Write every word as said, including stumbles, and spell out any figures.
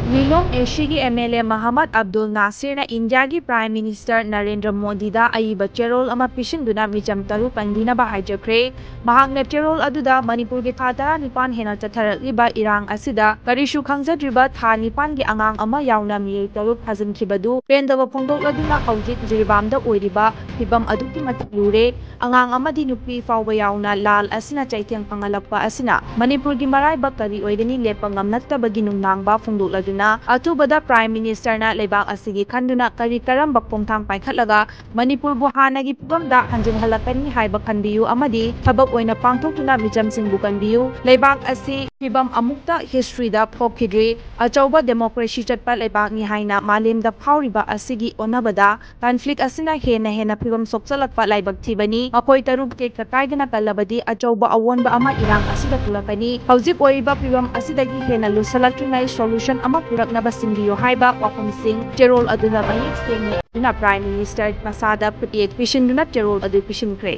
ꯂꯤꯂꯣꯡ ꯑꯦꯁꯤꯒꯤ M L A Mohammad Abdul ꯅꯥꯁꯤꯔꯅ ꯏꯟꯗꯤꯌꯥꯒꯤ ꯄ꯭ꯔꯥꯏꯝ ꯃꯤꯅꯤꯁꯇꯔ ꯅꯔꯦꯟꯗ꯭ꯔ ꯃꯣꯗꯤꯗ ꯑꯏꯕ ꯆꯦꯔꯣꯜ ꯑꯃ ꯄꯤꯁꯤꯟꯗꯨꯅ ꯃꯤꯆꯝ ꯇꯔꯨꯛ ꯀꯟꯕꯤꯅꯕ ꯍꯥꯏꯖꯈ꯭ꯔꯦ꯫ ꯃꯍꯥꯛꯅ ꯆꯦꯔꯣꯜ ꯑꯗꯨꯗ ꯃꯅꯤꯄꯨꯔꯒꯤ ꯊꯥ ꯇꯔꯥꯅꯤꯄꯥꯟ ꯍꯦꯟꯅ ꯆꯠꯊꯔꯛꯂꯤꯕ ꯏꯔꯥꯡ ꯑꯁꯤꯗ ꯀꯔꯤꯁꯨ ꯈꯪꯖꯗ꯭ꯔꯤꯕ ꯊꯥ ꯅꯤꯄꯥꯟꯒꯤ ꯑꯉꯥꯡ ꯑꯃ ꯌꯥꯎꯅ ꯃꯤꯑꯣꯏ ꯇꯔꯨꯛ ꯊꯥꯖꯤꯟꯈꯤꯕꯗꯨ ꯄꯦꯟꯗꯕ ꯐꯣꯡꯗꯣꯛꯂꯗꯨꯅ ꯍꯧꯖꯤꯛ ꯖꯤꯔꯤꯕꯥꯝꯗ ꯑꯣꯏꯔꯤꯕ ꯐꯤꯕꯝ ꯑꯗꯨꯛꯀꯤ ꯃꯇꯤꯛ ꯂꯨꯔꯦ꯫ ꯑꯉꯥꯡ ꯑꯃꯗꯤ ꯅꯨꯄꯤ ꯐꯥꯎꯕ ꯌꯥꯎꯅ ꯂꯥꯜ ꯑꯁꯤꯅ ꯆꯩꯊꯦꯡ ꯐꯪꯍꯜꯂꯛꯄ ꯑꯁꯤꯅ ꯃꯅꯤꯄꯨꯔꯒꯤ ꯃꯔꯥꯏꯕꯛ ꯀꯔꯤ ꯑꯣꯏꯒꯅꯤ ꯂꯦꯞꯄ ꯉꯝꯂꯛꯇꯕꯒꯤ ꯅꯨꯡꯅꯥꯡꯕ ꯐꯣꯡꯗꯣꯛꯂꯗꯨꯅ ꯑꯊꯨꯕꯗ ꯄ꯭ꯔꯥꯏꯝ ꯃꯤꯅꯤꯁꯇꯔꯅ ꯂꯩꯕꯥꯛ ꯑꯁꯤꯒꯤ ꯈꯟꯗꯨꯅ ꯀꯔꯤ ꯀꯔꯝꯕ ꯈꯣꯡꯊꯥꯡ ꯄꯥꯏꯈꯠꯂꯒ ꯃꯅꯤꯄꯨꯔꯕꯨ ꯍꯥꯟꯅꯒꯤ ꯐꯤꯕꯝꯗ ꯍꯟꯖꯤꯟꯍꯜꯂꯛꯀꯅꯤ ꯍꯥꯏꯕ ꯈꯟꯕꯤꯌꯨ ꯑꯃꯗꯤ ꯊꯕꯛ ꯑꯣꯏꯅ ꯄꯥꯡꯊꯣꯛꯇꯨꯅ ꯃꯤꯆꯝꯁꯤꯡꯕꯨ ꯀꯟꯕꯤꯌꯨ꯫ ꯂꯩꯕꯥꯛ ꯑꯁꯤ ꯐꯤꯕꯝ ꯑꯃꯨꯛꯇ ꯍꯤꯁꯇ꯭ꯔꯤꯗ ꯊꯣꯛꯈꯤꯗ꯭ꯔꯤ꯫ ꯑꯆꯧꯕ ꯗꯦꯃꯣꯀ꯭ꯔꯦꯁꯤ ꯆꯠꯄ ꯂꯩꯕꯥꯛꯅꯤ ꯍꯥꯏꯅ ꯃꯥꯂꯦꯝꯗ ꯐꯥꯎꯔꯤꯕ ꯑꯁꯤꯒꯤ ꯑꯣꯟꯅꯕꯗ ꯀꯟꯐ꯭ꯂꯤꯛ ꯑꯁꯤꯅ ꯍꯦꯟꯅ ꯍꯦꯟꯅ ꯐꯤꯕꯝ ꯁꯣꯛꯆꯜꯂꯛꯄ ꯂꯥꯏꯕꯛ ꯊꯤꯕꯅꯤ꯫ ꯃꯈꯣꯏ ꯇꯔꯨꯛ ꯇꯦꯛꯇ ꯀꯥꯏꯗꯅ ꯀꯜꯂꯕꯗꯤ ꯑꯆꯧꯕ ꯑꯑꯣꯟꯕ ꯑꯃ ꯏꯔꯥꯡ ꯑꯁꯤꯗ ꯄꯨꯔꯛꯀꯅꯤ꯫ ꯍꯧꯖꯤꯛ ꯑꯣꯏꯔꯤꯕ ꯐꯤꯕꯝ ꯑꯁꯤꯗꯒꯤ ꯍꯦꯟꯅ ꯂꯨꯁꯜꯂꯛꯇ꯭ꯔꯤꯉꯩ ꯁꯣꯂꯨꯁꯟ ꯑꯃ ꯄꯨꯔꯛꯅꯕ ꯁꯤꯟꯕꯤꯌꯨ ꯍꯥꯏꯕ ꯋꯥꯐꯝꯁꯤꯡ ꯆꯦꯔꯣꯜ ꯑꯗꯨꯅ ꯃꯌꯦꯛ ꯁꯦꯡꯅ ꯄ꯭ꯔꯥꯏꯝ ꯃꯤꯅꯤꯁꯇꯔ ꯃꯁꯥꯗ ꯈꯨꯠꯌꯦꯛ ꯄꯤꯁꯤꯟꯗꯨꯅ ꯆꯦꯔꯣꯜ ꯑꯗꯨ ꯄꯤꯁꯤꯟꯈ꯭ꯔꯦ꯫